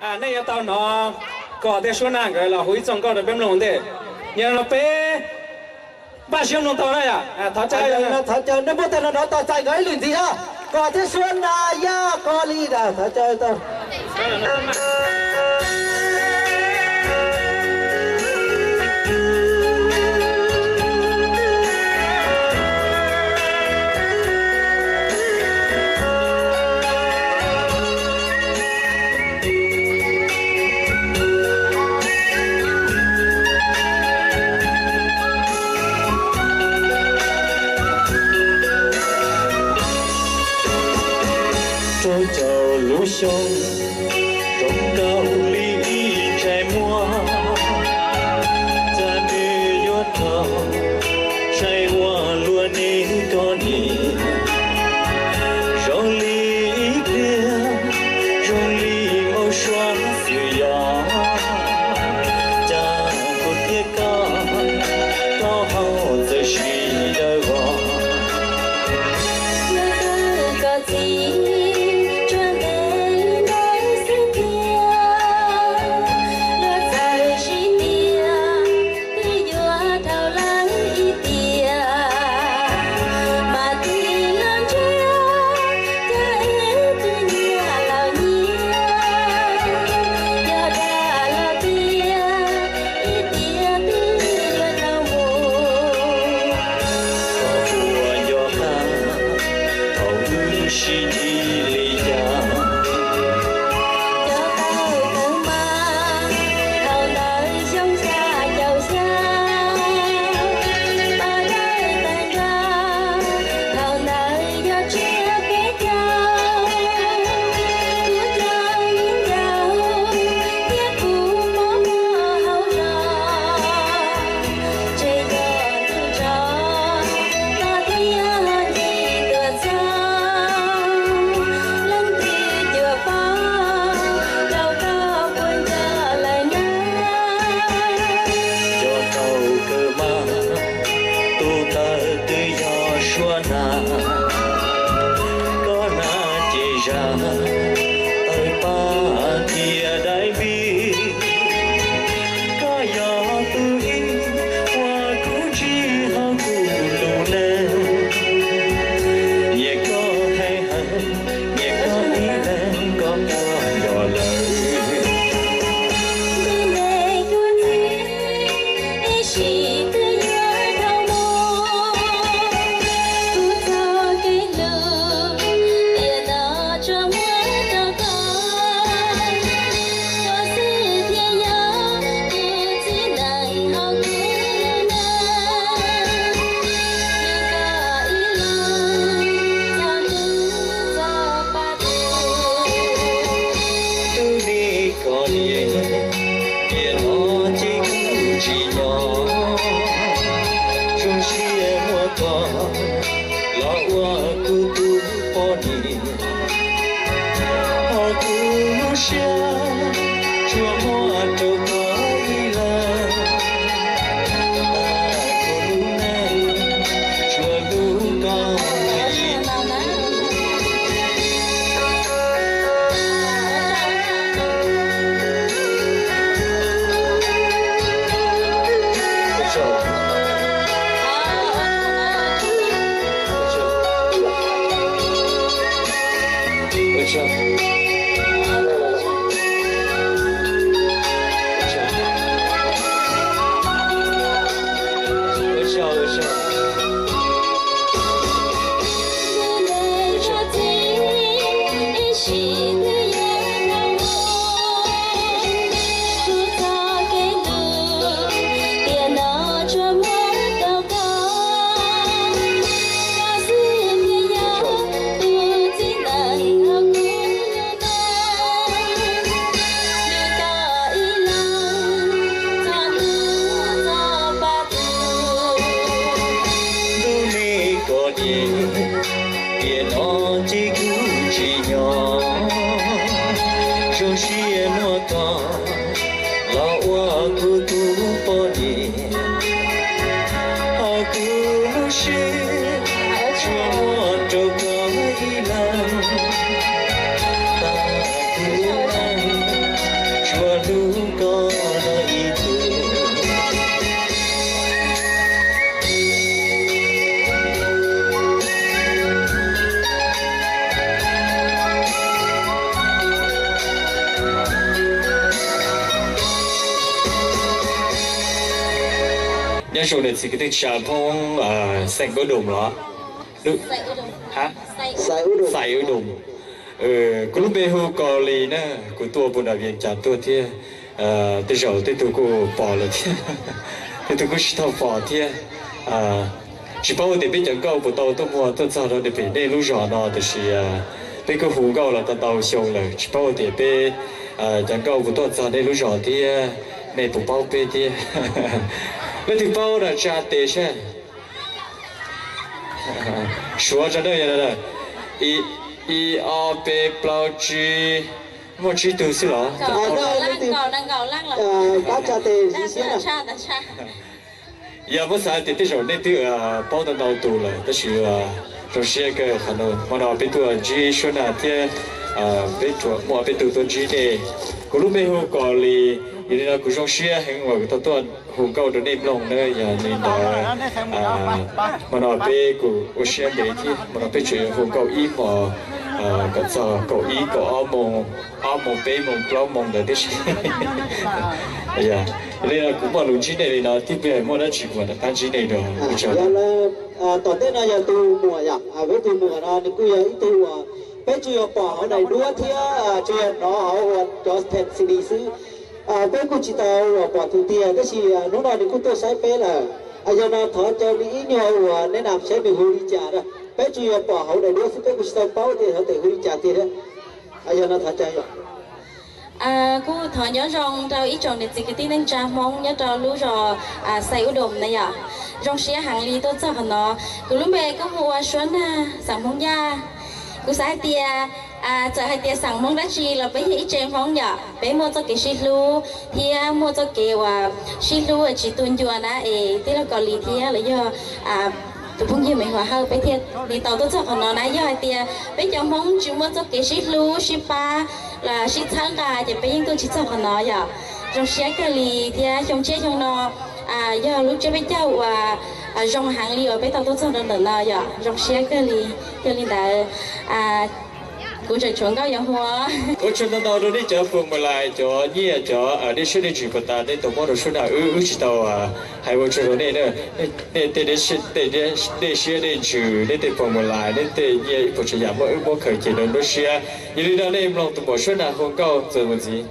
Nej yuav tau hnov Kos thiab Suab Nag nkawd los hu ib txoj nkauj rau peb mloog ua ntej. Yog no peb npaj siab mloog tau na yom. Thov caw, thov caw nej muab tag nrho hnov tos txais nkawd ib lwm ntxiv na. Kos thiab Suab Nag yog Kos li na, thov caw tau. Rau caum lub xyoo zoo nkauj li ib ntsais muag, cas nws yuav tau saib ua luaj ne koj niam. Zoo li ib pliag, zoo li maum suav xwb yog, cas kuv thiab koj taub hau txawm sib daws vog. Yog koj txiv tsuas ntev ntau xwb tiag, luag txawm sib tiag twb yuav dhau lawm ib tiam, mas tig los ntsia cas es twb nyiam laus nyiam, yog dag los tiag ib tiam twb yuav tau mus. Koj puas nco qab thaum wb sib ntsib li cas? Cov tau tawv mas thaum ntawd xyoo xya caum xya, pas dawb tawg nrog thaum ntawd yog tsiab peb caug. Kuv cov viv ncaus thiab kuv mob mob hauv zos, tseg yog tus tsov los thiab ho ncig tuaj txog, leej twg cuam pov rau koj puas nco lawm na. Nco tau kawg mas tus tawv twb yog Suab Nag, koj na ces zaj tawg paj thiab daim npib. Koj yog tus ib uas kuv ntsib hauv kuv lub neej, nyiam koj heev heev, nyiam koj ib leeg koj puas nco lawm. Tus me tub txiv ib sim twb yuav dhau mus, kuv txoj kev hlub tiam no tsuas muab rau koj, koj xwb thiaj yog tus txiv neej hauv kuv lub neej. Nrog koj ib leeg txog hnub txog pa tus, tus me koj niam, tiam no ces kuv tsis nyob, zoo siab muab koj los ua kuv tus poj niam. Hos kuv lub siab tsuas muab rau koj ib leeg, kuv lub neej tsuas hlub koj ib leeg. Tus me koj niam, tiam no ces kuv tsis nyob, zoo siab muab koj los ua kuv tus poj niam. Hos kuv lub siab tsuas muab rau koj ib leeg, tag kuv lub neej Ua hlub koj no ib tug. Nyob zoo niam txiv kwv tij neej tsa Hmoob, xeem Ub Dum los? Xais Ub Dum. Kuv lub npe hu Kos Lis na, kuv tuaj puag nram Vias Cas tuaj thiab. Tej zaum tej tug kuj pom lawm thiab, tej tug kuj tsis tau pom thiab. Tsis paub tias peb cov nkauj puas tau tuaj muag tuaj txog rau pem nej lub zos no, tiam sis peb kuj hu nkauj los tau ntau xyoo lawm, tsis paub tias peb cov nkauj puas tuaj txog nej lub zos thiab, nej puas paub peb thiab. Leej twg paub no tsa tes saib. Suav tsa dawj, ib, ob, peb, plaub, tsib, muaj tsib tug xwb los? Yog muab xav tias tej zaum nej twb paub tau ntau tus lawm, tab sis zoo siab kawg qhov no, hmo no peb tuaj ntsib Suab Nag thiab peb muaj peb tug tuaj ntsib nej. Kuv lub npe hu Kos Lis, yog li no kuv zoo siab heev uas kuv tau tuaj hu nkauj rau nej mloog na. Yog li ntawd, hmo no peb kuj ua siab ntev thiab, hmo no peb tseem yuav hu nkauj ib hmos kom txog kaum ib kaum ob moos, ob moos peb moos plaub moos ntawd tib si. Yog li kuv muaj lus ntsib nej li no, tib pliag muaj dab tsi kuv mam rov qab ntsib nej dua. Tom ntej no yog tus muam yom, peb tus muam no nws kuj yog ib tug uas peb tsuas yog pom hauv daim duab thiab tsuas yog hnov hauv uas cov pheem C D xwb. Peb kuj tsis tau uas pom tus tiag, tab sis hnub no nws kuj tuaj saib peb lawm. Yog no thov caw nws ib nyuag uas neb nam saib nws hu li cas na. Peb tsuas yog pom hauv daim duab xwb, peb kuj tsis tau paub tias hauv tes hu li cas tiag thiab. Yog no thov caw. Kuj thov nyob zoo rau ib tsoom niam txiv kwv tij neej tsa Hmoob nyob rau lub zos Xais Ub Dum na yom. Zoo siab heev li tuaj txog qhov no. Kuv lub npe kuj hu ua Suab Nag xeem Hmoob Yaj. Kuv xav hais tias txawm hais tias xeem Hmoob dab tsi los peb yog ib tsev Hmoob yom, peb muaj txoj kev sib hlub thiab muaj txoj kev uas sib hlub tsis tu ncua na es tij laug Kos Lis thiab los yog tus phooj ywg Me Huas Hawj peb thiaj li tau tuaj txog qhov no na. Yog hais tias peb cov Hmoob tsis muaj txoj kev sib hlub sib pab los sib txhawb nqa ces peb yeej tuaj tsis txog qhov no yom. Zoo siab kawg li thiab xyoo tshiab xyoo no yog lub tsiab peb caug uas zoo heev li uas peb tau tuaj txog rau ntawm no yom. Zoo siab kawg li. Yog li ntawd kuv tseem tshuav nkauj yuav hu. Ua tsaug ntau ntau rau nej cov phoos mos lais, cov nyiaj, cov dej siab dej ntsws puag ta nej tau muab rau Suab Nag, wb wb tsis tau hais ua tsaug rau nej. Nej tej dej siab dej ntsws, nej tej phoos mos lais, nej tej nyiaj ib puas tsav yam muab wb muab khaws cia rau nruab siab. Yog li no nej mloog tus muam Suab Nag hu nkauj txuas mus ntxiv.